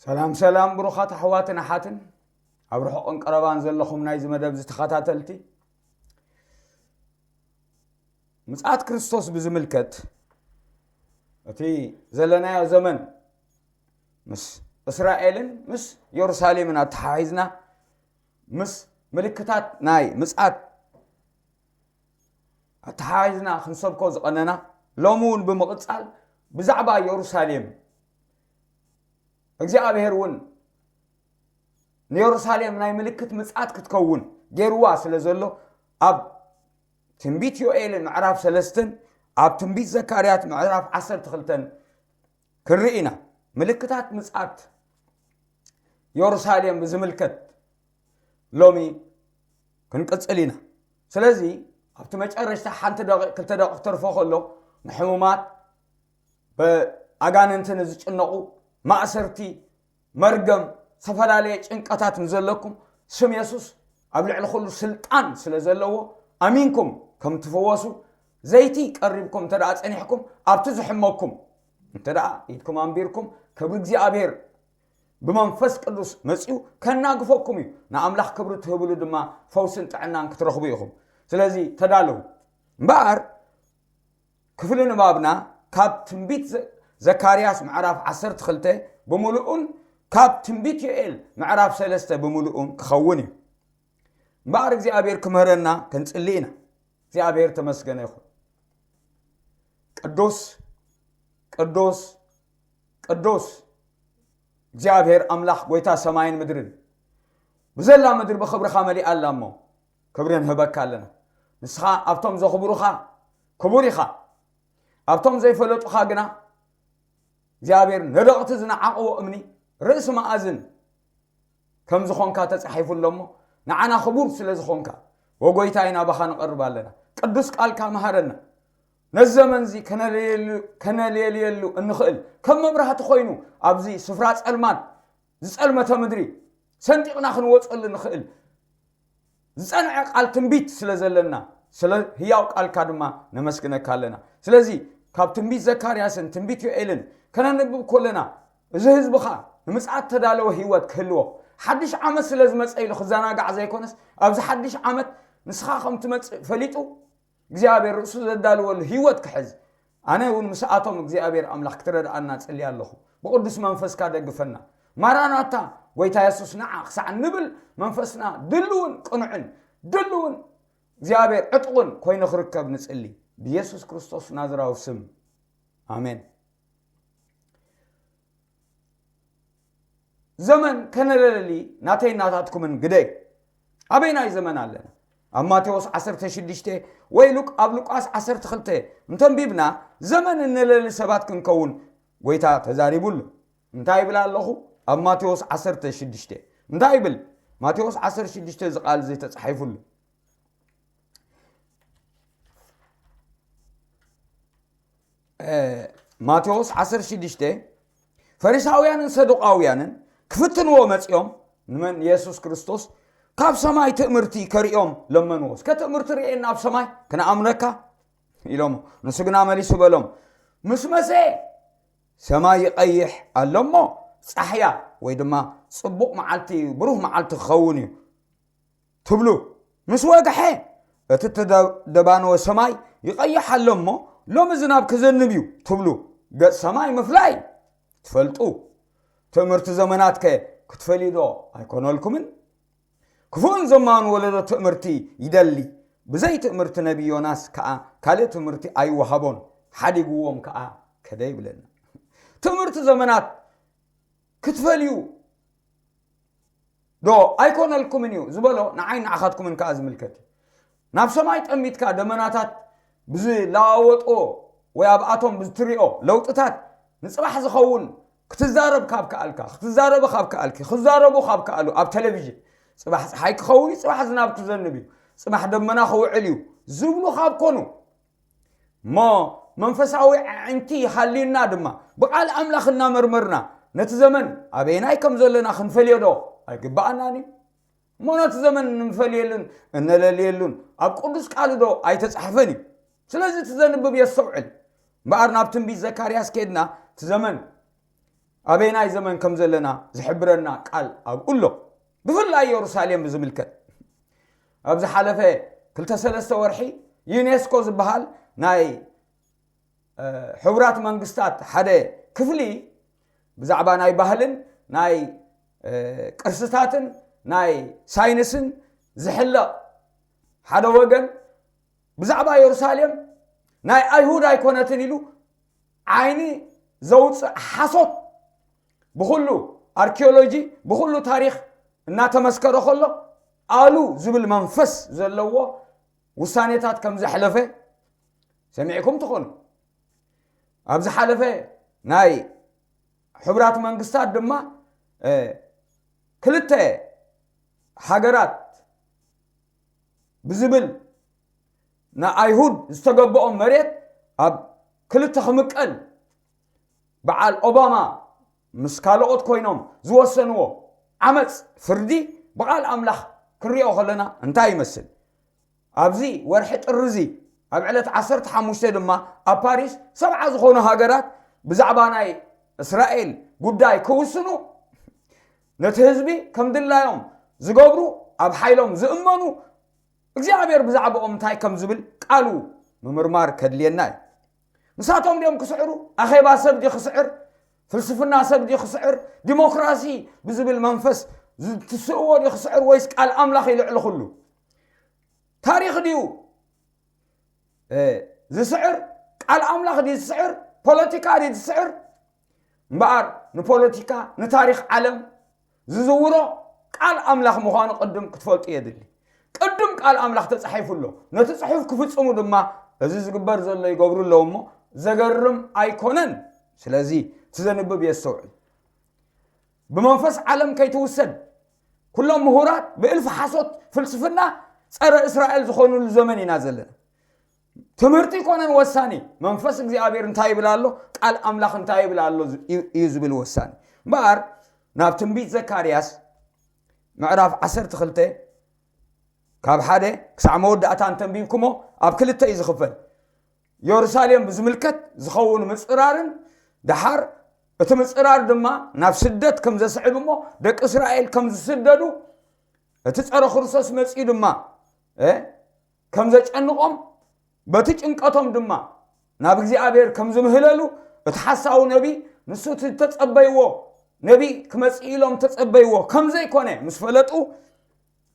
ሰላም ሰላም፣ ብሩኻት ኣሕዋትን ኣሓትን፣ ኣብ ርሑቕን ቀረባን ዘለኹም ናይዚ መደብ ዝተኸታተልቲ፣ ምጽኣት ክርስቶስ ብዝምልከት እቲ ዘለናዮ ዘመን ምስ እስራኤልን ምስ የሩሳሌምን ኣተሓሒዝና፣ ምስ ምልክታት ናይ ምጽኣት ኣተሓሒዝና ክንሰብኮ ዝቐነና፣ ሎሚ እውን ብምቕጻል ብዛዕባ የሩሳሌም እግዚኣብሔር እውን ንየሩሳሌም ናይ ምልክት ምጽኣት ክትከውን ገይርዋ ስለ ዘሎ፣ ኣብ ትንቢት ዮኤልን ምዕራፍ ሰለስተን ኣብ ትንቢት ዘካርያስ ምዕራፍ ዓሰርተ ክልተን ክንርኢ ኢና። ምልክታት ምጽኣት የሩሳሌም ብዝምልከት ሎሚ ክንቅጽል ኢና። ስለዚ ኣብቲ መጨረሽታ ሓንቲ ደቂቕ፣ ክልተ ደቂቕ ክተርፎ ከሎ፣ ንሕሙማት፣ ብኣጋንንቲ ንዝጭነቑ፣ ማእሰርቲ፣ መርገም፣ ዝተፈላለየ ጭንቀታት ንዘለኩም፣ ስም የሱስ ኣብ ልዕሊ ኩሉ ስልጣን ስለ ዘለዎ፣ ኣሚንኩም ከም ትፍወሱ፣ ዘይቲ ቀሪብኩም እንተ ደኣ ጸኒሕኩም፣ ኣብቲ ዝሕመኩም እንተ ደኣ ኢድኩም ኣንቢርኩም፣ ክብሪ እግዚኣብሔር ብመንፈስ ቅዱስ መጺኡ ከናግፈኩም እዩ። ንኣምላኽ ክብሪ ትህብሉ ድማ ፈውስን ጥዕናን ክትረኽቡ ኢኹም። ስለዚ ተዳለዉ። እምበኣር ክፍሊ ንባብና ካብ ትንቢት ዘ-፣ ዘካርያስ ምዕራፍ ዓሰርተ ክልተ ብምሉኡን ካብ ትንቢት ዮኤል ምዕራፍ ሰለስተ ብምሉኡን ክኸውን እዩ። እምበኣር እግዚኣብሔር ክምህረና ክንጽሊ ኢና። እግዚኣብሔር ተመስገነ ይኹን። ቅዱስ፣ ቅዱስ፣ ቅዱስ እግዚኣብሔር ኣምላኽ፣ ጐይታ ሰማይን ምድርን፣ ብዘላ ምድሪ ብኽብርኻ መሊኣ ኣላ እሞ፣ ክብሪ ንህበካ ኣለና። ንስኻ ኣብቶም ዘኽብሩኻ ክቡር ኢኻ፣ ኣብቶም ዘይፈለጡኻ ግና እግዚኣብሔር ነደቕቲ ዝነዓቕዎ እምኒ፣ ርእሲ መኣዝን ከም ዝኾንካ ተጻሒፉ ኣሎ እሞ፣ ንዓና ክቡር ስለ ዝኾንካ፣ ወጎይታይ ናባኻ ንቐርብ ኣለና። ቅዱስ ቃልካ መሃረና። ነዚ ዘመን እዚ ከነለየሉ-፣ ከነለየልየሉ እንኽእል፣ ከም መብራህቲ ኮይኑ ኣብዚ ስፍራ ጸልማት ዝጸልመተ ምድሪ ሰንጢቕና ክንወጸሉ እንኽእል ዝጸንዐ ቃል ትንቢት ስለ ዘለና፣ ስለ ህያው ቃልካ ድማ ነመስግነካ ኣለና። ስለዚ ካብ ትንቢት ዘካርያስን ትንቢት ዮኤልን ከነንብብ ከለና፣ እዚ ህዝብኻ ንምጽኣት ተዳለወ ህይወት ክህልዎ፣ ሓድሽ ዓመት ስለ ዝመጸ ኢሉ ክዘናጋዕ ዘይኮነስ፣ ኣብዚ ሓድሽ ዓመት ንስኻ ከም ትመጽእ ፈሊጡ እግዚኣብሔር ርእሱ ዘዳልወሉ ህይወት ክሕዝ፣ ኣነ እውን ምስኣቶም እግዚኣብሔር ኣምላኽ ክትረድኣና ጽሊ ኣለኹ። ብቕዱስ መንፈስካ ደግፈና። ማራናታ፣ ጐይታ የሱስ ንዓ ክሳዕ ንብል መንፈስና ድልውን ቅኑዕን፣ ድልውን እግዚኣብሔር ዕጡቕን ኮይኑ ክርከብ ንጽሊ። ብየሱስ ክርስቶስ ናዝራዊ ስም፣ ኣሜን። ዘመን ከነለሊ ናተይ ናታትኩምን ግደ። ኣበይናይ ዘመን ኣለና? ኣብ ማቴዎስ ዓሰርተ ሽዱሽተ ወይ ሉቅ-፣ ኣብ ሉቃስ ዓሰርተ ክልተ እንተንቢብና፣ ዘመን እነለሊ ሰባት ክንከውን ጐይታ ተዛሪቡሉ። እንታይ ይብል ኣለኹ? ኣብ ማቴዎስ ዓሰርተ ሽዱሽተ እንታይ ይብል? ማቴዎስ ዓሰርተ ሽዱሽተ እዚ ቃል እዚ ተጻሒፉሉ። እ፣ ማቴዎስ ዓሰርተ ሽዱሽተ፣ ፈሪሳውያንን ሰዱቃውያንን ክፍትንዎ መጺኦም፣ ንመን? ንየሱስ ክርስቶስ፣ ካብ ሰማይ ትእምርቲ ከርእዮም ለመንዎ። "እስከ ትእምርቲ ርእየና ኣብ ሰማይ፣ ክንኣምነካ" ኢሎሞ። ንሱ ግና መሊሱ በሎም፣ "ምስ መሰ ሰማይ ይቐይሕ ኣሎ እሞ፣ ጻሕያ ወይ ድማ ጽቡቕ መዓልቲ፣ ብሩህ መዓልቲ ክኸውን እዩ ትብሉ፣ ምስ ወግሐ እቲ እተደባነወ ሰማይ ይቐይሕ ኣሎ እሞ፣ ሎሚ ዝናብ ክዘንብ እዩ ትብሉ፣ ገጽ ሰማይ ምፍላይ ትፈልጡ፣ ትእምርቲ ዘመናትከ ክትፈልዩ ዶ ኣይኮነልኩምን? ክፉእን ዘማውን ወለዶ ትእምርቲ ይደሊ፣ ብዘይ ትእምርቲ ነቢ ዮናስ ከኣ ካልእ ትእምርቲ ኣይወሃቦን፣ ሓዲግዎም ከኣ ከደ" ይብለና። ትእምርቲ ዘመናት ክትፈልዩ ዶ ኣይኮነልኩምን እዩ ዝበሎ ንዓይ ንዓኻትኩምን ከኣ ዝምልከት እዩ። ናብ ሰማይ ጠሚትካ ደመናታት ብዝለዋወጦ ወይ ኣብኣቶም ብዝትሪኦ ለውጥታት ንጽባሕ ዝኸውን ክትዛረብ ካብ ከኣልካ፣ ክትዛረቢ ካብ ከኣልኪ፣ ክዛረቡ ካብ ከኣሉ ኣብ ቴሌቪዥን ጽባሕ ጸሓይ ክኸውን እዩ፣ ጽባሕ ዝናብ ክዘንብ እዩ፣ ጽባሕ ደመና ክውዕል እዩ ዝብሉ ካብ ኮኑ፣ እሞ መንፈሳዊ ኣዒንቲ ሃልዩና ድማ ብቃል ኣምላኽ እናመርመርና ነቲ ዘመን ኣበየናይ ከም ዘለና ክንፈልዮ ዶ ኣይግብኣናን እዩ? እሞ ነቲ ዘመን እንፈልየሉን እነለልየሉን ኣብ ቅዱስ ቃሉ ዶ ኣይተጻሕፈን እዩ? ስለዚ እቲ ዘንብብ የስተውዕል። እምበኣር ናብ ትንቢት ዘካርያስ ከድና እቲ ዘመን ኣበየናይ ዘመን ከም ዘለና ዝሕብረና ቃል ኣብኡ ኣሎ። ብፍላይ ኢየሩሳሌም ብዝምልከት፣ ኣብ ዝሓለፈ ክልተ ሰለስተ ወርሒ ዩኔስኮ ዝበሃል ናይ ሕቡራት መንግስታት ሓደ ክፍሊ ብዛዕባ ናይ ባህልን ናይ ቅርስታትን ናይ ሳይንስን ዝሕለቕ ሓደ ወገን፣ ብዛዕባ ኢየሩሳሌም ናይ ኣይሁድ ኣይኮነትን ኢሉ ዓይኒ ዘውፅእ ሓሶት ብኩሉ ኣርኪኦሎጂ ብኩሉ ታሪክ እናተመስከረ ከሎ፣ ኣሉ ዝብል መንፈስ ዘለዎ ውሳኔታት ከም ዘሕለፈ ሰሚዕኩም ትኾኑ። ኣብ ዝሓለፈ ናይ ሕቡራት መንግስታት ድማ ክልተ ሃገራት ብዝብል ንኣይሁድ ዝተገበኦም መሬት ኣብ ክልተ ክምቀል በዓል ኦባማ ምስ ካልኦት ኮይኖም ዝወሰንዎ ዓመፅ ፍርዲ ብቓል ኣምላኽ ክንሪኦ ከለና እንታይ ይመስል? ኣብዚ ወርሒ ጥሪ እዚ ኣብ ዕለት ዓሰርተ ሓሙሽተ ድማ ኣብ ፓሪስ ሰብዓ ዝኾኑ ሃገራት ብዛዕባ ናይ እስራኤል ጉዳይ ክውስኑ፣ ነቲ ህዝቢ ከም ድላዮም ዝገብሩ፣ ኣብ ሓይሎም ዝእመኑ፣ እግዚኣብሔር ብዛዕባኦም እንታይ ከም ዝብል ቃሉ ምምርማር ከድልየና እዩ። ንሳቶም ድዮም ክስዕሩ? ኣኼባ ሰብ ድዩ ክስዕር? ፍልስፍና ሰብ ድዩ ክስዕር? ዲሞክራሲ ብዝብል መንፈስ ዝትስእዎ ድዩ ክስዕር? ወይስ ቃል ኣምላኽ እዩ ልዕሊ ኩሉ? ታሪኽ ድዩ ዝስዕር? ቃል ኣምላኽ ድዩ ዝስዕር? ፖለቲካ ድዩ ዝስዕር? እምበኣር ንፖለቲካ ንታሪኽ ዓለም ዝዝውሮ ቃል ኣምላኽ ምዃኑ ቅድም ክትፈልጡ የድሊ። ቅድም ቃል ኣምላኽ ተጻሒፉ ኣሎ። ነቲ ጽሑፍ ክፍጽሙ ድማ እዚ ዝግበር ዘሎ ይገብሩ ኣለዉ እሞ ዘገርም ኣይኮነን። ስለዚ እቲ ዘንብብ የስተውዕል። ብመንፈስ ዓለም ከይትውሰድ ኩሎም ምሁራት ብእልፊ ሓሶት ፍልስፍና ጸረ እስራኤል ዝኾኑሉ ዘመን ኢና ዘለና። ትምህርቲ ይኮነን ወሳኒ። መንፈስ እግዚኣብሔር እንታይ ይብል ኣሎ፣ ቃል ኣምላኽ እንታይ ይብል ኣሎ እዩ ዝብል ወሳኒ። እምበኣር ናብ ትንቢት ዘካርያስ ምዕራፍ ዓሰርተ ክልተ ካብ ሓደ ክሳዕ መወዳእታ እንተንቢብኩሞ ኣብ ክልተ እዩ ዝኽፈል። ኢየሩሳሌም ብዝምልከት ዝኸውን ምጽራርን ደሓር እቲ ምጽራር ድማ ናብ ስደት ከም ዘስዕብ እሞ ደቂ እስራኤል ከም ዝስደዱ እቲ ጸረ ክርስቶስ መጺኡ ድማ ከም ዘጨንቖም በቲ ጭንቀቶም ድማ ናብ እግዚኣብሔር ከም ዝምህለሉ እቲ ሓሳዊ ነቢ ንሱ እቲ ዝተጸበይዎ ነቢ ክመጽእ ኢሎም ተጸበይዎ ከም ዘይኮነ ምስ ፈለጡ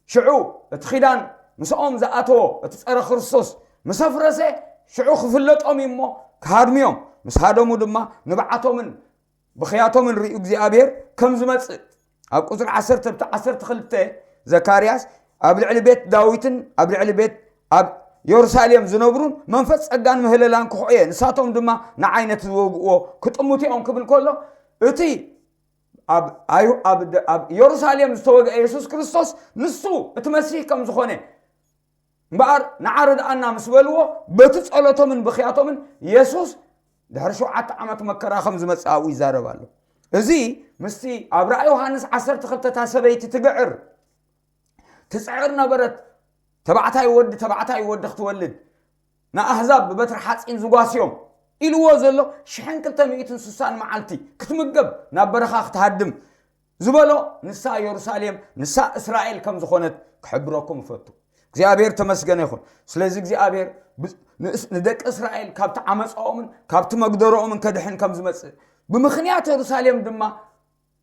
ሽዑ እቲ ኪዳን ምስኦም ዝኣተዎ እቲ ጸረ ክርስቶስ ምስ ኣፍረሰ ሽዑ ክፍለጦም እዩ እሞ ክሃድምዮም ምስ ሃደሙ ድማ ንብዓቶምን ብኽያቶም ንርእዩ እግዚኣብሔር ከም ዝመጽእ ኣብ ቁጽሪ ዓሰርተ ብቲ ዓሰርተ ክልተ ዘካርያስ ኣብ ልዕሊ ቤት ዳዊትን ኣብ ልዕሊ ቤት ኣብ የሩሳሌም ዝነብሩን መንፈስ ጸጋን ምህለላን ክኾ እየ ንሳቶም ድማ ንዓይ ነቲ ዝወግእዎ ክጥምቱ እዮም ክብል ከሎ እቲ ኣብ ኣዩ- ኣብ ደ- ኣብ የሩሳሌም ዝተወግአ የሱስ ክርስቶስ ንሱ እቲ መሲህ ከም ዝኾነ እምበኣር ንዓ ርድኣና ምስ በልዎ በቲ ጸሎቶምን ብኽያቶምን የሱስ ድሕሪ ሸውዓተ ዓመት መከራ ከም ዝመጽእ ኣብኡ ይዛረብ ኣሎ። እዚ ምስቲ ኣብ ራእይ ዮሃንስ ዓሰርተ ክልተ እታ ሰበይቲ ትግዕር ትጽዕር ነበረት። ተባዕታይ ወዲ ተባዕታይ ወዲ ክትወልድ ንኣህዛብ ብበትሪ ሓጺን ዝጓስዮም ኢልዎ ዘሎ ሽሕን ክልተ ሚእትን ስሳን መዓልቲ ክትምገብ ናብ በረኻ ክትሃድም ዝበሎ ንሳ የሩሳሌም ንሳ እስራኤል ከም ዝኾነት ክሕብረኩም እፈቱ። እግዚኣብሔር ተመስገነ ይኹን። ስለዚ እግዚኣብሔር ብ- ንእስ- ንደቂ እስራኤል ካብቲ ዓመፃኦምን ካብቲ መግደሮኦምን ከድሕን ከም ዝመፅእ ብምኽንያት የሩሳሌም ድማ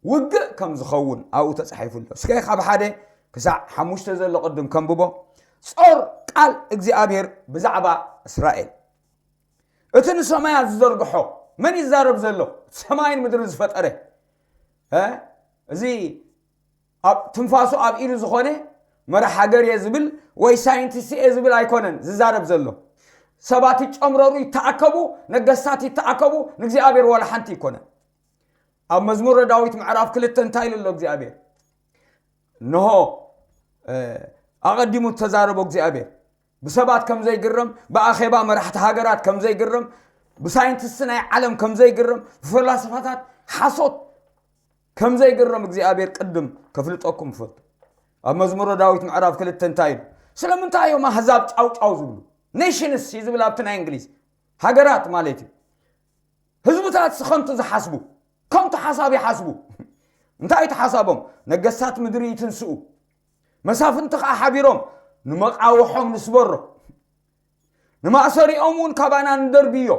ውግእ ከም ዝኸውን ኣብኡ ተፃሒፉ ኣሎ። እስከ ካብ ሓደ ክሳዕ ሓሙሽተ ዘሎ ቅድም ከንብቦ። ጾር ቃል እግዚኣብሔር ብዛዕባ እስራኤል። እቲ ንሰማያት ዝዘርግሖ መን ይዛረብ ዘሎ? እቲ ሰማይን ምድርን ዝፈጠረ እ? እዚ ኣብ ትንፋሱ ኣብ ኢዱ ዝኾነ መራሕ ሃገር እየ ዝብል ወይ ሳይንቲስት እየ ዝብል ኣይኮነን ዝዛረብ ዘሎ። ሰባት ይጨምረሩ ይተኣከቡ፣ ነገስታት ይተኣከቡ፣ ንእግዚኣብሔር ዋላ ሓንቲ ይኮነን። ኣብ መዝሙረ ዳዊት ምዕራፍ ክልተ እንታይ ኢሉ ኣሎ እግዚኣብሔር? እንሆ ኣቐዲሙ ተዛረቦ እግዚኣብሔር። ብሰባት ከም ዘይግረም፣ ብኣኼባ መራሕቲ ሃገራት ከም ዘይግረም፣ ብሳይንቲስት ናይ ዓለም ከም ዘይግረም፣ ብፈላስፋታት ሓሶት ከም ዘይግረም እግዚኣብሔር ቅድም ከፍልጠኩም እፈቱ። ኣብ መዝሙረ ዳዊት ምዕራፍ ክልተ እንታይ ኢሉ? ስለምንታይ እዮም ኣህዛብ ጫውጫው ዝብሉ? ኔሽንስ እዩ ዝብል ኣብቲ ናይ እንግሊዝ ሃገራት ማለት እዩ። ህዝብታት ስኸምቲ ዝሓስቡ ከምቲ ሓሳብ ይሓስቡ። እንታይ እቲ ሓሳቦም? ነገስታት ምድሪ ይትንስኡ፣ መሳፍንቲ ኸዓ ሓቢሮም ንመቓውሖም ንስበሮ፣ ንማእሰሪኦም እውን ካባና ንደርብዮ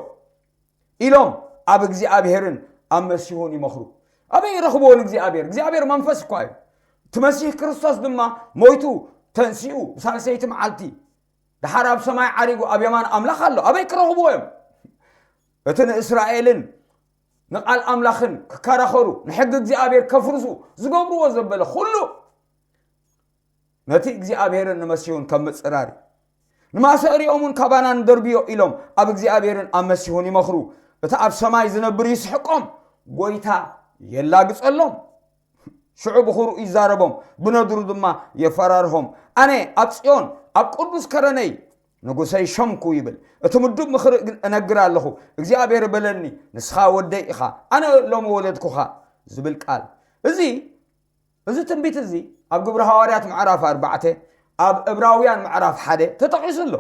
ኢሎም ኣብ እግዚኣብሔርን ኣብ መሲሁን ይመኽሩ። ኣበይ ይረኽብዎ ንእግዚኣብሔር? እግዚኣብሔር መንፈስ እኳ እዩ። እቲ መሲህ ክርስቶስ ድማ ሞይቱ ተንሲኡ ብሳልሰይቲ መዓልቲ ደሓር ኣብ ሰማይ ዓሪጉ ኣብ የማን ኣምላኽ ኣሎ። ኣበይ ክረኽብዎ እዮም? እቲ ንእስራኤልን ንቓል ኣምላኽን ክከራኸሩ፣ ንሕጊ እግዚኣብሔር ከፍርሱ ዝገብርዎ ዘበለ ኩሉ ነቲ እግዚኣብሔርን ንመሲሁን ከም ምጽራር እዩ። ንማሰሪኦም እውን ካባና ንደርብዮ ኢሎም ኣብ እግዚኣብሔርን ኣብ መሲሁን ይመኽሩ። እቲ ኣብ ሰማይ ዝነብር ይስሕቆም፣ ጎይታ የላግጸሎም። ሽዑ ብኹርኡ ይዛረቦም፣ ብነድሩ ድማ የፈራርሆም። ኣነ ኣብ ጽዮን ኣብ ቅዱስ ከረነይ ንጉሰይ ሸምኩ ይብል። እቲ ምዱብ ምኽሪ እነግር ኣለኹ። እግዚኣብሔር በለኒ፣ ንስኻ ወደይ ኢኻ፣ ኣነ ሎሚ ወለድኩኻ ዝብል ቃል። እዚ እዚ ትንቢት እዚ ኣብ ግብሪ ሃዋርያት ምዕራፍ ኣርባዕተ፣ ኣብ እብራውያን ምዕራፍ ሓደ ተጠቒሱ ኣሎ።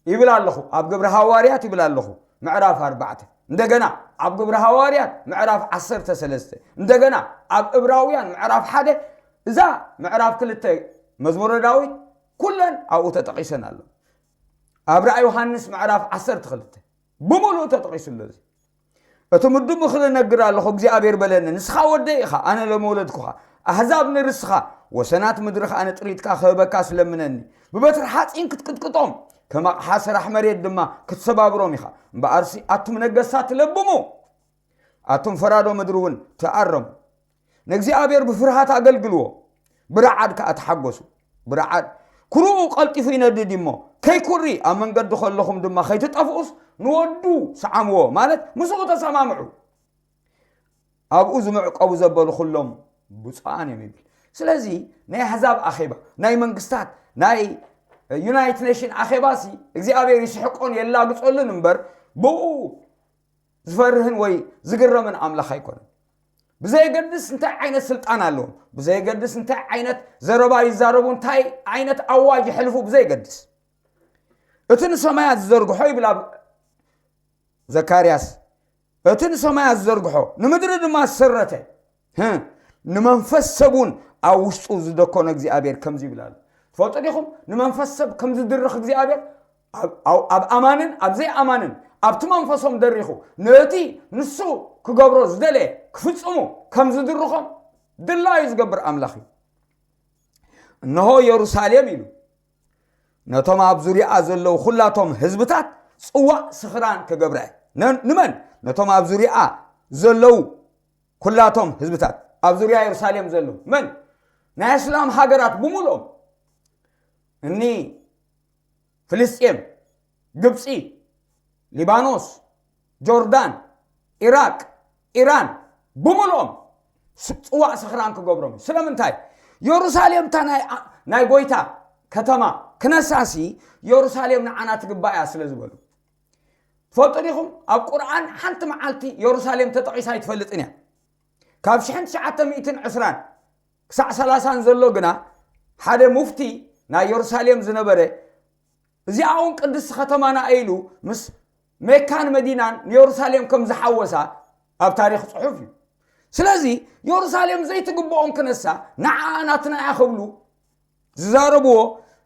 ይብል ኣለኹ፣ ኣብ ግብሪ ሃዋርያት ይብል ኣለኹ፣ ምዕራፍ ኣርባዕተ። እንደገና ኣብ ግብሪ ሃዋርያት ምዕራፍ ዓሰርተ ሰለስተ፣ እንደገና ኣብ እብራውያን ምዕራፍ ሓደ። እዛ ምዕራፍ ክልተ መዝሙረ ዳዊት ኩለን ኣብኡ ተጠቒሰን ኣሎ። ኣብ ራእይ ዮሃንስ ምዕራፍ ዓሰርተ ክልተ ብምሉእ ተጠቒሱ ኣሎ። እዚ እቲ ምዱብ ምኽሪ እነግር ኣለኹ፣ እግዚኣብሔር በለኒ፣ ንስኻ ወደይ ኢኻ፣ ኣነ ለመወለድኩኻ። ኣህዛብ ንርስኻ፣ ወሰናት ምድሪ ኸኣ ንጥሪትካ ክህበካ ስለምነኒ። ብበትሪ ሓጺን ክትቅጥቅጦም፣ ከም ኣቕሓ ሰራሕ መሬት ድማ ክትሰባብሮም ኢኻ። እምበኣርሲ ኣቱም ነገስታት ለብሙ፣ ኣቱም ፈራዶ ምድሪ እውን ተኣረሙ። ንእግዚኣብሔር ብፍርሃት ኣገልግልዎ፣ ብረዓድ ከኣ ተሓጎሱ። ብረዓድ ኩርኡ ቀልጢፉ ይነድድ እዩ እሞ፣ ከይኩሪ ኣብ መንገዲ ከለኹም ድማ ከይትጠፍኡስ ንወዱ ሰዓምዎ፣ ማለት ምስኡ ተሰማምዑ። ኣብኡ ዝምዕቀቡ ዘበሉ ኩሎም ብፁዓን እዮም ይብል። ስለዚ ናይ ኣሕዛብ ኣኼባ፣ ናይ መንግስታት፣ ናይ ዩናይትድ ኔሽን ኣኼባሲ እግዚኣብሔር ይስሕቆን የላግጸሉን እምበር ብኡ ዝፈርህን ወይ ዝግረምን ኣምላኽ ኣይኮነን። ብዘየገድስ እንታይ ዓይነት ስልጣን ኣለዎም፣ ብዘየገድስ እንታይ ዓይነት ዘረባ ይዛረቡ፣ እንታይ ዓይነት ኣዋጅ ይሕልፉ ብዘየገድስ፣ እቲ ንሰማያት ዝዘርግሖ ይብል ኣብ ዘካርያስ፣ እቲ ንሰማያት ዝዘርግሖ ንምድሪ ድማ ዝሰረተ፣ ህ፣ ንመንፈስ ሰብ እውን ኣብ ውሽጡ ዝደኮነ እግዚኣብሔር ከምዚ ይብል ኣሎ። ትፈልጡ ዲኹም? ንመንፈስ ሰብ ከም ዝድርኽ እግዚኣብሔር ኣብ፣ ኣብ፣ ኣብ ኣማንን ኣብ ዘይኣማንን ኣብቲ መንፈሶም ደሪኹ ነቲ ንሱ ክገብሮ ዝደለየ ክፍጽሙ ከም ዝድርኾም ድላዩ ዝገብር ኣምላኽ እዩ። እንሆ የሩሳሌም ኢሉ ነቶም ኣብ ዙርያኣ ዘለዉ ኩላቶም ህዝብታት ጽዋእ ስኽራን ክገብራ እየ። ነ-፣ ንመን? ነቶም ኣብ ዙርያኣ ዘለዉ ኩላቶም ህዝብታት፣ ኣብ ዙርያ የሩሳሌም ዘለዉ መን? ናይ እስላም ሃገራት ብምሉኦም፣ እኒ ፍልስጤም፣ ግብጺ፣ ሊባኖስ፣ ጆርዳን፣ ኢራቅ፣ ኢራን ብምሉኦም ስ-፣ ጽዋእ ስኽራን ክገብሮም እዩ። ስለምንታይ? የሩሳሌም እታ ናይ ኣ-፣ ናይ ጎይታ ከተማ ክነሳሲ፣ የሩሳሌም ንዓና ትግባእ እያ ስለ ዝበሉ። ትፈልጡ ዲኹም? ኣብ ቁርኣን ሓንቲ መዓልቲ የሩሳሌም ተጠቒሳ ኣይትፈልጥን እያ። ካብ ሽሕን ትሽዓተ ሚእትን ዕስራን ክሳዕ ሰላሳን ዘሎ ግና፣ ሓደ ሙፍቲ ናይ የሩሳሌም ዝነበረ፣ እዚኣ እውን ቅድስቲ ከተማና ኢሉ ምስ ሜካን መዲናን ንየሩሳሌም ከም ዝሓወሳ ኣብ ታሪኽ ጽሑፍ እዩ። ስለዚ የሩሳሌም ዘይትግብኦም ክነሳ፣ ንዓኣ ናትና እያ ክብሉ ዝዛረብዎ፣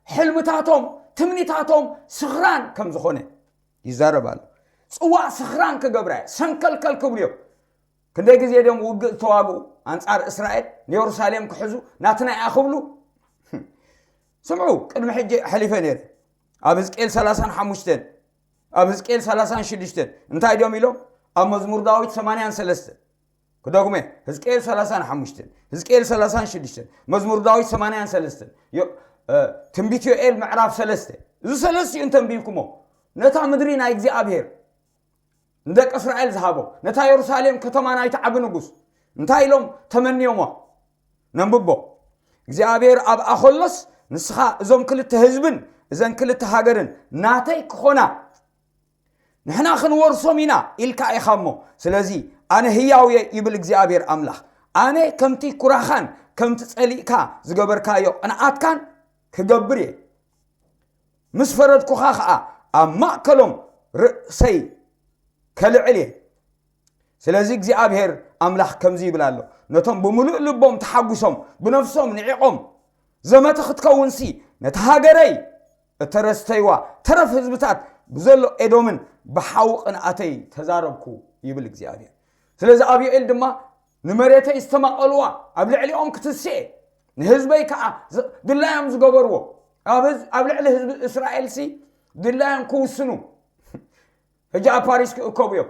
ሕልምታቶም፣ ትምኒታቶም ስኽራን ከም ዝኾነ ይዛረብ ኣሎ። ጽዋእ ስኽራን ክገብራ እየ፣ ሰንከልከል ክብሉ እዮም። ክንደይ ግዜ ድዮም ውግእ ዝተዋግኡ ኣንጻር እስራኤል፣ ንየሩሳሌም ክሕዙ ናትና እያ ክብሉ? ስምዑ፣ ቅድሚ ሕጂ ሓሊፈ ነይረ። ኣብ ህዝቅኤል ሰላሳን ሓሙሽተን፣ ኣብ ህዝቅኤል ሰላሳን ሽዱሽተን እንታይ ድዮም ኢሎም? ኣብ መዝሙር ዳዊት ሰማንያን ሰለስተን ክደግሞ እየ። ህዝቅኤል ሰላሳን ሓሙሽተን፣ ህዝቅኤል ሰላሳን ሽዱሽተን፣ መዝሙር ዳዊት ሰማንያን ሰለስተን፣ ዮ-፣ እ፣ ትንቢት ዮኤል ምዕራፍ ሰለስተ። እዚ ሰለስቲኡ እንተንቢብኩሞ፣ ነታ ምድሪ ናይ እግዚኣብሔር ንደቂ እስራኤል ዝሃቦ፣ ነታ የሩሳሌም ከተማ ናይቲ ዓቢ ንጉስ እንታይ ኢሎም ተመንዮሞ? ነንብቦ። እግዚኣብሔር ኣብኣ ከሎስ፣ ንስኻ እዞም ክልተ ህዝብን እዘን ክልተ ሃገርን ናተይ ክኾና፣ ንሕና ክንወርሶም ኢና ኢልካ ኢኻ እሞ፣ ስለዚ ኣነ ህያው እየ ይብል እግዚኣብሔር ኣምላኽ። ኣነ ከምቲ ኩራኻን ከምቲ ጸሊእካ ዝገበርካዮ ቅንኣትካን ክገብር እየ። ምስ ፈረድኩኻ ኸኣ ኣብ ማእከሎም ርእሰይ ከልዕል እየ። ስለዚ እግዚኣብሔር ኣምላኽ ከምዚ ይብል ኣሎ፣ ነቶም ብምሉእ ልቦም ተሓጒሶም ብነፍሶም ንዒቖም፣ ዘመተ ክትከውንሲ ነታ ሃገረይ እተረስተይዋ ተረፍ ህዝብታት ብዘሎ ኤዶምን ብሓዊ ቅንኣተይ ተዛረብኩ ይብል እግዚኣብሔር። ስለዚ ኣብ ዮኤል ድማ ንመሬተይ ዝተማቐልዋ ኣብ ልዕሊኦም ክትስኤ፣ ንህዝበይ ከዓ ዝ- ድላዮም ዝገበርዎ ኣብ ህዝ- ኣብ ልዕሊ ህዝቢ እስራኤልሲ ድላዮም ክውስኑ ሕጂ ኣብ ፓሪስ ክእከቡ እዮም።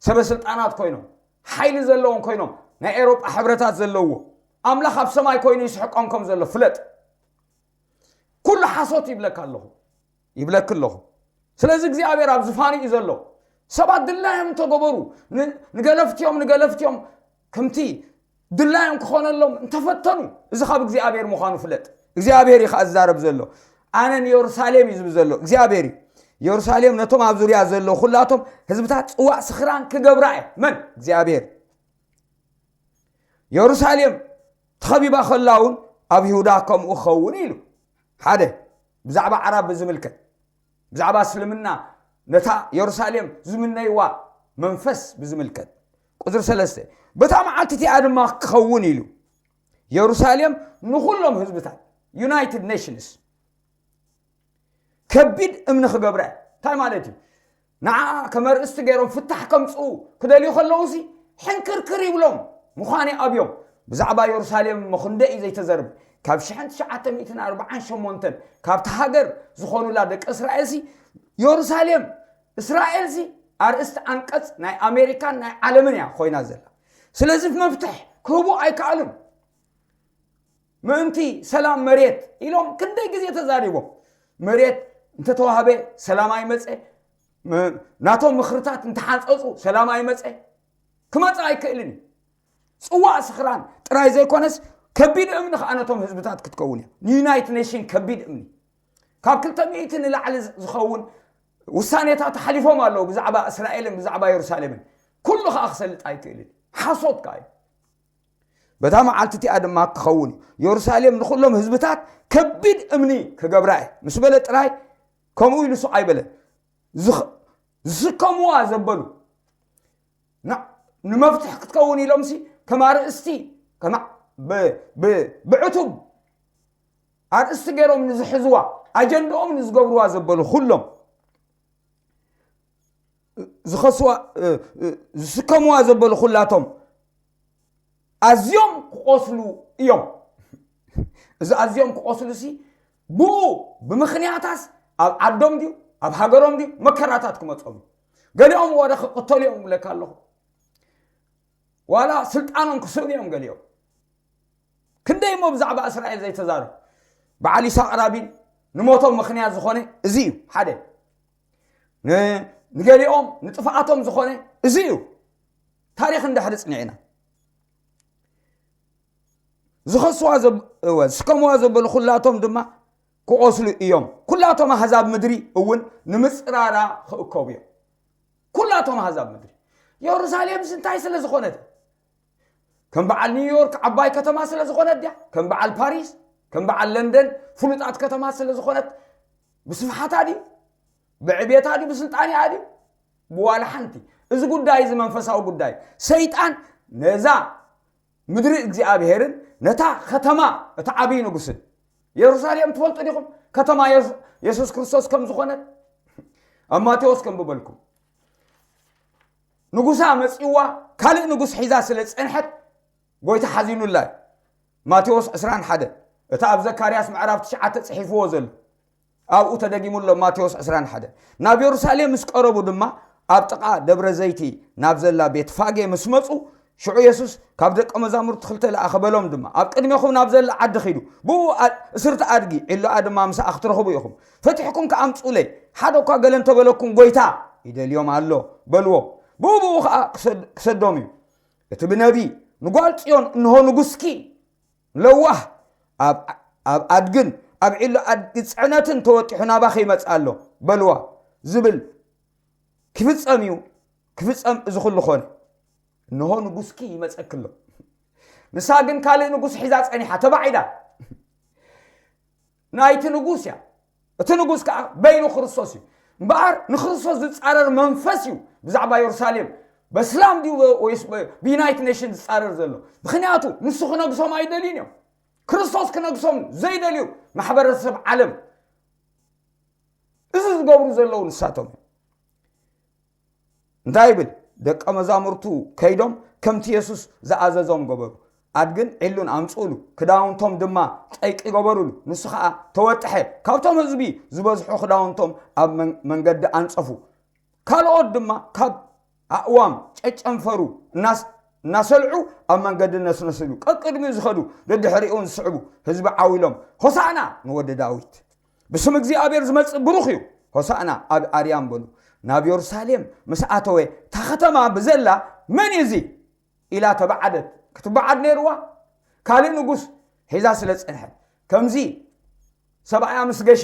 ሰበ ስልጣናት ኮይኖም፣ ሓይሊ ዘለዎም ኮይኖም፣ ናይ ኤውሮጳ ሕብረታት ዘለዎ ኣምላኽ ኣብ ሰማይ ኮይኑ ይስሕቆም ከም ዘሎ ፍለጥ። ኩሉ ሓሶት ይብለካ ኣለኹ ይብለክ ኣለኹ። ስለዚ እግዚኣብሔር ኣብ ዝፋኑ እዩ ዘሎ። ሰባት ድላዮም እንተገበሩ፣ ን- ንገለፍትዮም ንገለፍትዮም ከምቲ ድላዮም ክኾነሎም እንተፈተኑ፣ እዚ ካብ እግዚኣብሔር ምዃኑ ፍለጥ። እግዚኣብሔር እዩ ከኣ ዝዛረብ ዘሎ። ኣነ ንየሩሳሌም እዩ ዝብል ዘሎ እግዚኣብሔር እዩ። የሩሳሌም ነቶም ኣብ ዙርያ ዘሎ ኩላቶም ህዝብታት ጽዋዕ ስኽራን ክገብራ እየ። መን እግዚኣብሔር? የሩሳሌም ተኸቢባ ከላ እውን ኣብ ይሁዳ ከምኡ ክኸውን ኢሉ። ሓደ፣ ብዛዕባ ዓራብ ብዝምልከት፣ ብዛዕባ እስልምና ነታ የሩሳሌም ዝምነይዋ መንፈስ ብዝምልከት። ቁፅሪ ሰለስተ፣ በታ መዓልቲ እቲኣ ድማ ክኸውን ኢሉ፣ የሩሳሌም ንኹሎም ህዝብታት፣ ዩናይትድ ኔሽንስ፣ ከቢድ እምኒ ክገብረ። እንታይ ማለት እዩ? ንዓ ከም ኣርእስቲ ገይሮም ፍታሕ ከምፅኡ ክደልዩ ከለውሲ ሕንክርክር ይብሎም። ምዃነ ኣብዮም። ብዛዕባ የሩሳሌም እሞ ክንደይ እዩ ዘይተዘርብ? ካብ ሽሕን ትሽዓተ ሚእትን ኣርባዓን ሸሞንተን ካብቲ ሃገር ዝኾኑላ ደቂ እስራኤልሲ፣ የሩሳሌም እስራኤልሲ ኣርእስቲ ኣንቀጽ ናይ ኣሜሪካን ናይ ዓለምን እያ ኮይና ዘላ። ስለዚ መፍትሕ ክህቡ ኣይከኣሉን። ምእንቲ ሰላም መሬት ኢሎም ክንደይ ግዜ ተዛሪቦም። መሬት እንተተዋህበ ሰላም ኣይመፀ፣ ም- ናቶም ምኽርታት እንተሓንፀፁ ሰላም ኣይመፀ፣ ክመፅእ ኣይክእልን እዩ። ፅዋእ ስኽራን ጥራይ ዘይኮነስ ከቢድ እምኒ ከዓ ነቶም ህዝብታት ክትከውን እያ። ንዩናይትድ ኔሽን ከቢድ እምኒ፣ ካብ ክልተ ሚእቲ ንላዕሊ ዝ- ዝኸውን ውሳኔታት ተሓሊፎም ኣለዉ ብዛዕባ እስራኤልን ብዛዕባ የሩሳሌምን። ኩሉ ከዓ ክሰልጥ ኣይክእልን፣ ሓሶት ከዓ እዩ። በታ መዓልቲ እቲኣ ድማ ክኸውን እዩ፣ የሩሳሌም ንኹሎም ህዝብታት ከቢድ እምኒ ክገብራ እየ ምስ በለ ጥራይ፣ ከምኡ ኢሉ ስቕ ኣይበለን። ዝኽ- ዝስከምዋ ዘበሉ ና- ንመፍትሒ ክትከውን ኢሎምሲ ከም ኣርእስቲ ከማ- ብ- ብ- ብዕቱብ ኣርእስቲ ገይሮም ንዝሕዝዋ፣ ኣጀንዳኦም ንዝገብርዋ ዘበሉ ኩሎም ዝኸስዋ እ- እ- ዝስከምዋ ዘበሉ ኩላቶም ኣዝዮም ክቆስሉ እዮም። እዚ ኣዝዮም ክቆስሉ ሲ ብኡ ብምኽንያታስ ኣብ ዓዶም ድዩ ኣብ ሃገሮም ድዩ መከራታት ክመጾም እዩ። ገሊኦም ወደ ክቅተሉ እዮም ብለካ ኣለኹ። ዋላ ስልጣኖም ክስእኑ እዮም ገሊኦም። ክንደይ እሞ ብዛዕባ እስራኤል ዘይተዛረብ? በዓል ይስሐቅ ራቢን ንሞቶም ምኽንያት ዝኾነ እዚ እዩ። ሓደ ን- ንገሊኦም ንጥፍኣቶም ዝኾነ እዚ እዩ። ታሪኽ እንድሕሪ ጽኒዕና ዝኸስዋ ዘብ- እወ፣ ዝስከምዋ ዘበሉ ኩላቶም ድማ ክቆስሉ እዮም። ኩላቶም ኣህዛብ ምድሪ እውን ንምጽራራ ክእከቡ እዮም። ኩላቶም ኣህዛብ ምድሪ። የሩሳሌምስ እንታይ ስለ ዝኾነት? ከም በዓል ኒውዮርክ ዓባይ ከተማ ስለ ዝኾነት ድያ? ከም በዓል ፓሪስ፣ ከም በዓል ለንደን ፍሉጣት ከተማ ስለ ዝኾነት ብስፍሓታ ድዩ? ብዕቤታ ድዩ? ብስልጣኔኣ ድዩ? ብዋላ ሓንቲ። እዚ ጉዳይ እዚ መንፈሳዊ ጉዳይ። ሰይጣን ነዛ ምድሪ እግዚኣብሔርን ነታ ከተማ እቲ ዓብዪ ንጉስን። የሩሳሌም ትፈልጡ ዲኹም? ከተማ የሱ- የሱስ ክርስቶስ ከም ዝኾነት ኣብ ማቴዎስ ከም ብበልኩም ንጉሳ መጺዋ ካልእ ንጉስ ሒዛ ስለ ዝጸንሐት ጎይታ ሓዚኑላ እዩ። ማቴዎስ ዕስራን ሓደ፣ እቲ ኣብ ዘካርያስ ምዕራፍ ትሽዓተ ጽሒፍዎ ዘሎ ኣብኡ ተደጊሙ ኣሎ። ማቴዎስ ዕስራን ሓደ፣ ናብ የሩሳሌም ምስ ቀረቡ ድማ ኣብ ጥቓ ደብረ ዘይቲ ናብ ዘላ ቤት ፋጌ ምስ መጹ ሽዑ የሱስ ካብ ደቀ መዛሙርቱ ክልተ ለኣኸ በሎም ድማ ኣብ ቅድሜኹም ናብ ዘላ ዓዲ ኺዱ ብኡ ኣ- እስርቲ ኣድጊ ዒሎኣ ድማ ምሳኣ ክትረኽቡ ኢኹም። ፈቲሕኩም ከኣምጹለይ። ሓደ እኳ ገለ እንተበለኩም ጎይታ ይደልዮም ኣሎ በልዎ። ብኡ ብኡ ኸዓ ክሰድ- ክሰዶም እዩ። እቲ ብነቢ ንጓል ጽዮን እንሆ ንጉስኪ ለዋህ ኣብ ኣብ ኣድግን ኣብ ዒሎ ኣድጊ ጽዕነትን ተወጢሑ ናባኺ ይመጽእ ኣሎ በልዋ ዝብል ክፍጸም እዩ። ክፍጸም እዚ ኩሉ ኾነ። እንሆ ንጉስኪ ይመጸኪ ኣሎ። ንሳ ግን ካልእ ንጉስ ሒዛ ጸኒሓ ተባዒዳ። ናይቲ ንጉስ እያ። እቲ ንጉስ ከዓ በይኑ ክርስቶስ እዩ። እምበኣር ንክርስቶስ ዝጻረር መንፈስ እዩ ብዛዕባ የሩሳሌም በስላም ድዩ ወይስ ብዩናይትድ ኔሽን ዝፃረር ዘሎ? ምክንያቱ ንሱ ክነግሶም ኣይደልዩን እዮም። ክርስቶስ ክነግሶም ዘይደልዩ ማሕበረሰብ ዓለም እዚ ዝገብሩ ዘለዉ ንሳቶም እዮም። እንታይ ይብል? ደቀ መዛሙርቱ ከይዶም ከምቲ የሱስ ዝኣዘዞም ገበሩ። ኣድግን ዒሉን ኣምፅኡሉ፣ ክዳውንቶም ድማ ጠይቂ ገበሩሉ። ንሱ ከዓ ተወጥሐ። ካብቶም ህዝቢ ዝበዝሑ ክዳውንቶም ኣብ መን- መንገዲ ኣንፀፉ። ካልኦት ድማ ካብ ኣእዋም ጨጨንፈሩ እናስ- እናሰልዑ ኣብ መንገዲ ነስነስሉ። ቀቅድሚኡ ዝኸዱ ደድሕሪኡ ዝስዕቡ ህዝቢ ዓው ኢሎም ሆሳዕና ንወዲ ዳዊት ብስም እግዚኣብሔር ዝመጽእ ብሩኽ እዩ። ሆሳዕና ኣብ ኣርያም በሉ። ናብ የሩሳሌም ምስ ኣተወ እታ ከተማ ብዘላ መን እዩ እዚ ኢላ ተባዓደት። ክትባዓድ ነይርዋ። ካልእ ንጉስ ሒዛ ስለ ዝጸንሐት ከምዚ ሰብኣያ ምስ ገሸ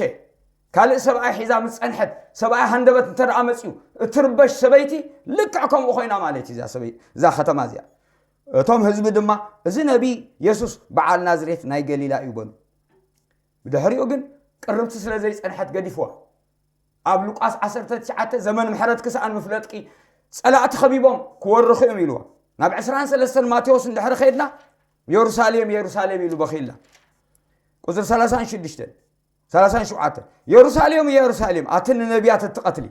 ካልእ ሰብኣይ ሒዛ ምስ ጸንሐት ሰብኣይ ሃንደበት እንተ ደኣ መጺኡ እትርበሽ ሰበይቲ ልክዕ ከምኡ ኮይና ማለት እዩ እዛ ሰበይ- እዛ ከተማ እዚኣ። እቶም ህዝቢ ድማ እዚ ነቢይ የሱስ በዓል ናዝሬት ናይ ገሊላ እዩ በሉ። ብድሕሪኡ ግን ቅርብቲ ስለ ዘይጸንሐት ገዲፍዋ። ኣብ ሉቃስ ዓሰርተ ትሽዓተ ዘመን ምሕረት ክስኣን ምፍለጥኪ ጸላእቲ ከቢቦም ክወርኹ እዮም ኢልዋ። ናብ ዕስራን ሰለስተን ማቴዎስ እንድሕሪ ኸድና የሩሳሌም የሩሳሌም ኢሉ በኺላ። ቁፅሪ ሰላሳን ሽዱሽተን ሰላሳን ሸውዓተን የሩሳሌም የሩሳሌም ኣቲ ንነቢያት እትቐትሊ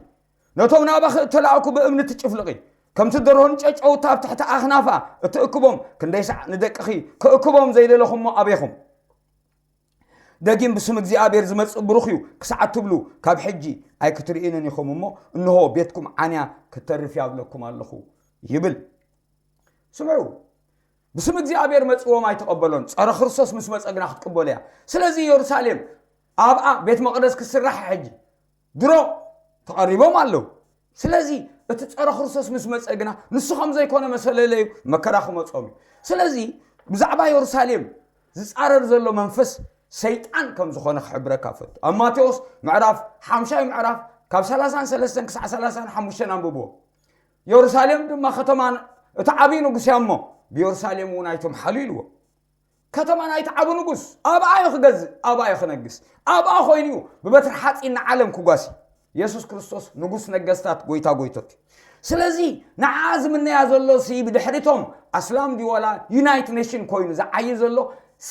ነቶም ናባኺ እተላእኩ ብእምኒ ትጭፍልቒ ከምቲ ደርሆን ጨጨውታ ኣብ ትሕቲ ኣኽናፋ እትእክቦም ክንደይ ሳዕ ንደቅኺ ክእክቦም ዘይደለኹሞ ኣቤኹም። ደጊም ብስም እግዚኣብሔር ዝመጽእ ብሩኽ እዩ ክሳዕ ትብሉ ካብ ሕጂ ኣይክትርእዩንን ኢኹም እሞ እንሆ ቤትኩም ዓንያ ክትተርፍ ያብለኩም ኣለኹ ይብል። ስምዑ፣ ብስም እግዚኣብሔር መጽዎም ኣይተቐበሎን ጸረ ክርስቶስ ምስ መጸ ግና ክትቅበሉ እያ። ስለዚ ኢየሩሳሌም ኣብኣ ቤት መቕደስ ክስራሕ ሕጂ ድሮ ተቐሪቦም ኣለዉ። ስለዚ እቲ ጸረ ክርስቶስ ምስ መጸ ግና ንሱ ከም ዘይኮነ መሰለለዩ መከራ ክመጾም እዩ። ስለዚ ብዛዕባ የሩሳሌም ዝጻረር ዘሎ መንፈስ ሰይጣን ከም ዝኾነ ክሕብረካ ፈቱ። ኣብ ማቴዎስ ምዕራፍ ሓምሻይ ምዕራፍ ካብ ሰላሳን ሰለስተን ክሳዕ ሰላሳን ሓሙሽተን ኣንብብዎ። የሩሳሌም ድማ ከተማ እቲ ዓብዪ ንጉስ እያ እሞ ብየሩሳሌም እውን ኣይትምሓሉ ኢልዎ። ከተማ ናይቲ ዓቢ ንጉስ ኣብኣ እዩ ክገዝእ ኣብኣ እዩ ክነግስ። ኣብኣ ኮይኑ እዩ ብበትሪ ሓፂን ንዓለም ክጓሲ። የሱስ ክርስቶስ ንጉስ ነገስታት ጎይታ ጎይቶት እዩ። ስለዚ ንዓ ዝምነያ ዘሎ ሲ ብድሕሪቶም ኣስላም ድዩ ዋላ ዩናይት ኔሽን ኮይኑ ዝዓይ ዘሎ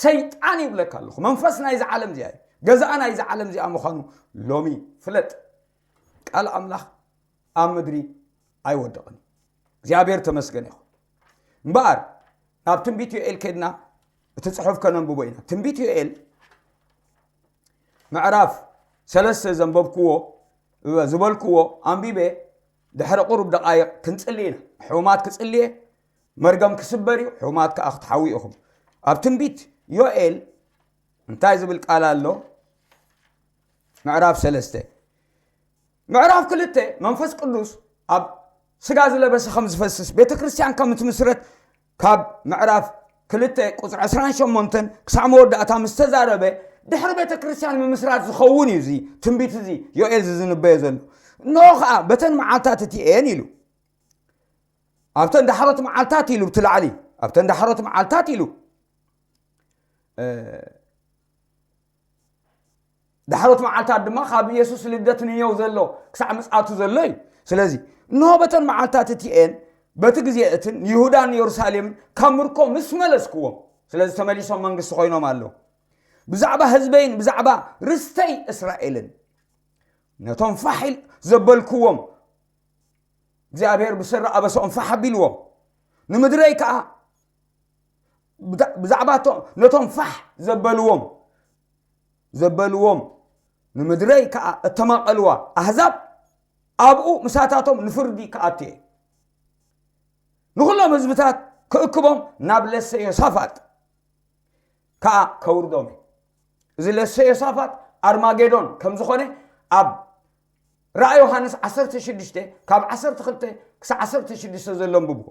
ሰይጣን ይብለካ ኣለኹ። መንፈስ ናይዚ ዓለም እዚኣ እዩ። ገዛእ ናይዚ ዓለም እዚኣ ምዃኑ ሎሚ ፍለጥ። ቃል ኣምላኽ ኣብ ምድሪ ኣይወድቕን። እግዚኣብሔር ተመስገን ይኹን። እምበኣር ናብ ትንቢት ዮኤል ከድና እቲ ጽሑፍ ከነንብቦ ኢና። ትንቢት ዮኤል ምዕራፍ ሰለስተ ዘንበብክዎ ዝበልክዎ ኣንቢበ ድሕሪ ቁሩብ ደቃይቕ ክንጽሊ ኢና። ሕሙማት ክጽልየ መርገም ክስበር እዩ፣ ሕሙማት ከዓ ክትሓዊ ኢኹም። ኣብ ትንቢት ዮኤል እንታይ ዝብል ቃል ኣሎ? ምዕራፍ ሰለስተ ምዕራፍ ክልተ መንፈስ ቅዱስ ኣብ ስጋ ዝለበሰ ከም ዝፈስስ ቤተ ክርስቲያን ከም እትምስረት ካብ ምዕራፍ ክልተ ቁፅሪ ዕስራን ሸሞንተን ክሳዕ መወዳእታ ምስ ተዛረበ ድሕሪ ቤተ ክርስቲያን ምምስራት ዝኸውን እዩ እዚ ትንቢት እዚ ዮኤል ዝዝንበዮ ዘሎ። እንሆ ከዓ በተን መዓልታት እቲኤን ኢሉ ኣብተን ዳሕሮት መዓልታት ኢሉ ብቲ ላዕሊ ኣብተን ዳሕሮት መዓልታት ኢሉ ዳሕሮት መዓልታት ድማ ካብ የሱስ ልደት ንየው ዘሎ ክሳዕ ምጽኣቱ ዘሎ እዩ። ስለዚ እንሆ በተን መዓልታት እቲኤን በቲ ግዜ እትን ይሁዳን የሩሳሌምን ካብ ምርኮ ምስ መለስክዎም፣ ስለዚ ተመሊሶም መንግስቲ ኮይኖም ኣለዉ። ብዛዕባ ህዝበይን ብዛዕባ ርስተይ እስራኤልን ነቶም ፋሕ ዘበልክዎም እግዚኣብሔር ብስረ ኣበሰኦም ፋሕ ኣቢልዎም ንምድረይ ከዓ ብዛዕባ ነቶም ፋሕ ዘበልዎም ዘበልዎም ንምድረይ ከዓ እተማቐልዋ ኣህዛብ ኣብኡ ምሳታቶም ንፍርዲ ክኣቱ እየ። ንኹሎም ህዝብታት ክእክቦም ናብ ለሰ ዮሳፋጥ ከዓ ከውርዶም እየ። እዚ ለሰ ዮሳፋጥ ኣርማጌዶን ከም ዝኾነ ኣብ ራእይ ዮሃንስ ዓሰርተ ሽዱሽተ ካብ ዓሰርተ ክልተ ክሳብ ዓሰርተ ሽዱሽተ ዘሎ ኣንብብዎ።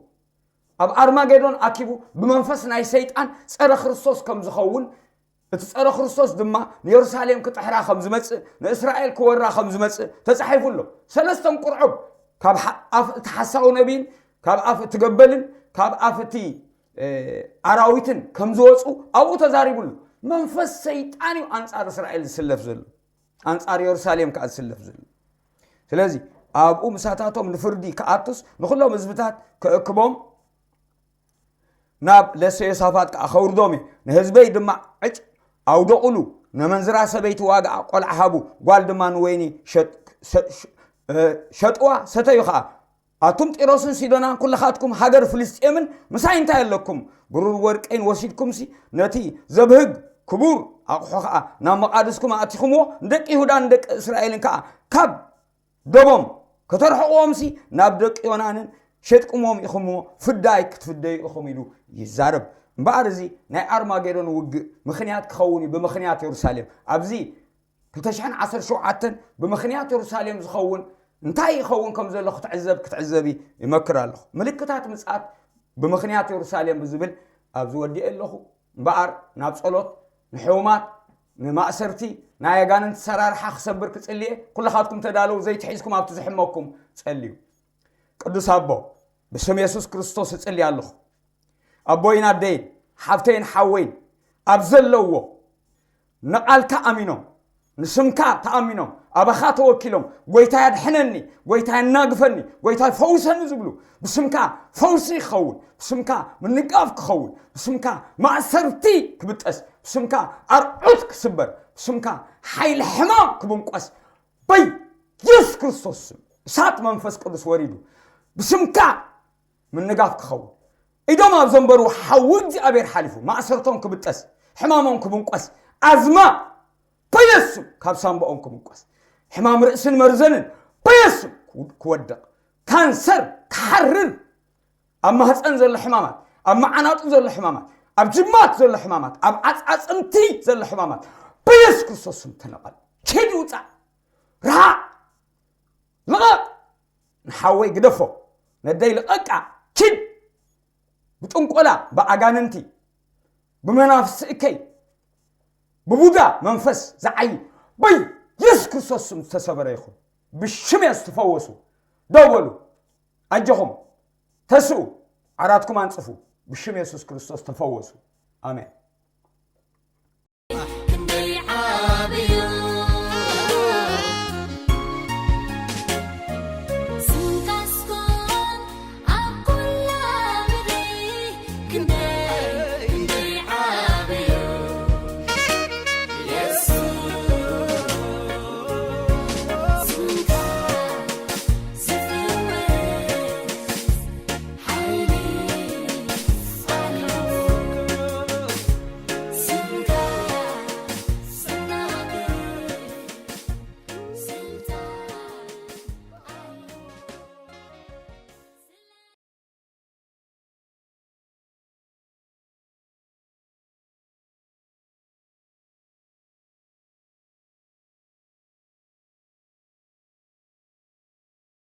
ኣብ ኣርማጌዶን ኣኪቡ ብመንፈስ ናይ ሰይጣን ጸረ ክርስቶስ ከም ዝኸውን እቲ ጸረ ክርስቶስ ድማ ንየሩሳሌም ክጥሕራ ከም ዝመጽእ ንእስራኤል ክወራ ከም ዝመጽእ ተጻሒፉ ኣሎ። ሰለስቶም ቁርዑብ ካብ ኣፍ እቲ ሓሳዊ ነቢይን ካብ ኣፍ እቲ ገበልን ካብ ኣፍ እቲ ኣራዊትን ከም ዝወፁ ኣብኡ ተዛሪቡሉ። መንፈስ ሰይጣን እዩ ኣንጻር እስራኤል ዝስለፍ ዘሎ፣ ኣንጻር የሩሳሌም ከዓ ዝስለፍ ዘሎ። ስለዚ ኣብኡ ምሳታቶም ንፍርዲ ክኣቱስ ንኹሎም ህዝብታት ክእክቦም ናብ ለሰ ዮሳፋጥ ከኣ ከውርዶም እዩ። ንህዝበይ ድማ ዕጭ ኣውደቑሉ፣ ነመንዝራ ሰበይቲ ዋግኣ ቆልዓ ሃቡ፣ ጓል ድማ ንወይኒ ሸጥ- ሸ- ሸ- እ፣ ሸጥዋ ሰተዩ ኸኣ። ኣቱም ጢሮስን ሲዶናን ኩልኻትኩም ሃገር ፍልስጤምን ምሳይ እንታይ ኣለኩም? ብሩር ወርቀይን ወሲድኩምሲ ነቲ ዘብህግ ክቡር ኣቑሑ ኸኣ ናብ መቓድስኩም ኣእቲኹምዎ፣ ንደቂ ይሁዳን ንደቂ እስራኤልን ከኣ ካብ ደቦም ከተርሕቕዎምሲ ናብ ደቂ ዮናንን ሸጥኩምዎም ኢኹምዎ፣ ፍዳይ ክትፍደዩ ኢኹም ኢሉ ይዛረብ። እምበኣር እዚ ናይ ኣርማጌዶን ውግእ ምኽንያት ክኸውን እዩ፣ ብምኽንያት የሩሳሌም። ኣብዚ ክልተ ሽሕን ዓሰርተ ሸውዓተን ብምኽንያት የሩሳሌም ዝኸውን እንታይ ይኸውን ከም ዘሎ ክትዕዘብ ክትዕዘቢ ይመክር ኣለኹ። ምልክታት ምጽኣት ብምኽንያት የሩሳሌም ብዝብል ኣብዚ ወዲኤ ኣለኹ። እምበኣር ናብ ጸሎት፣ ንሕሙማት፣ ንማእሰርቲ፣ ናይ ኣጋንንቲ ሰራርሓ ክሰብር ክጽልየ። ኩልኻትኩም ተዳለዉ፣ ዘይትሒዝኩም ኣብቲ ዝሕመኩም ጸልዩ። ቅዱስ ኣቦ፣ ብስም የሱስ ክርስቶስ እጽሊ ኣለኹ። ኣቦይን ኣደይን፣ ሓፍተይን ሓወይን ኣብ ዘለዎ ንቓልካ ኣሚኖም፣ ንስምካ ተኣሚኖም፣ ኣባኻ ተወኪሎም፣ ጎይታ ያድሕነኒ፣ ጎይታ ያናግፈኒ፣ ጎይታ ፈውሰኒ ዝብሉ፣ ብስምካ ፈውሲ ይኸውን፣ ብስምካ ምንቃፍ ክኸውን፣ ብስምካ ማእሰርቲ ክብጠስ፣ ብስምካ ኣርዑት ክስበር፣ ብስምካ ሓይሊ ሕማም ክብንቆስ፣ በይ የሱስ ክርስቶስ ስም እሳት መንፈስ ቅዱስ ወሪዱ፣ ብስምካ ምንጋፍ ክኸውን፣ ኢዶም ኣብ ዘንበሩ ሓዊ እግዚኣብሔር ሓሊፉ፣ ማእሰርቶም ክብጠስ፣ ሕማሞም ክብንቆስ፣ ኣዝማ በየሱም ካብ ሳምባኦም ክብንቆስ፣ ሕማም ርእስን መርዘንን በየሱም ክወድቕ፣ ካንሰር ክሓርር፣ ኣብ ማህፀን ዘሎ ሕማማት፣ ኣብ መዓናጡ ዘሎ ሕማማት፣ ኣብ ጅማት ዘሎ ሕማማት፣ ኣብ ዓፃፅምቲ ዘሎ ሕማማት በየሱስ ክርስቶስ ስም ተነቐል። ኪድ ውፃእ፣ ርሓቕ፣ ልቐቕ። ንሓወይ ግደፎ፣ ነደይ ልቐቃ፣ ኪድ። ብጥንቆላ፣ ብኣጋንንቲ፣ ብመናፍስቲ እከይ፣ ብቡዳ መንፈስ ዝዓይ በየሱስ ክርስቶስ ስም ዝተሰበረ ይኹን። ብሽም የሱስ ተፈወሱ። ደው በሉ። ኣጆኹም ተስኡ፣ ዓራትኩም ኣንጽፉ። ብሽም የሱስ ክርስቶስ ተፈወሱ። ኣሜን።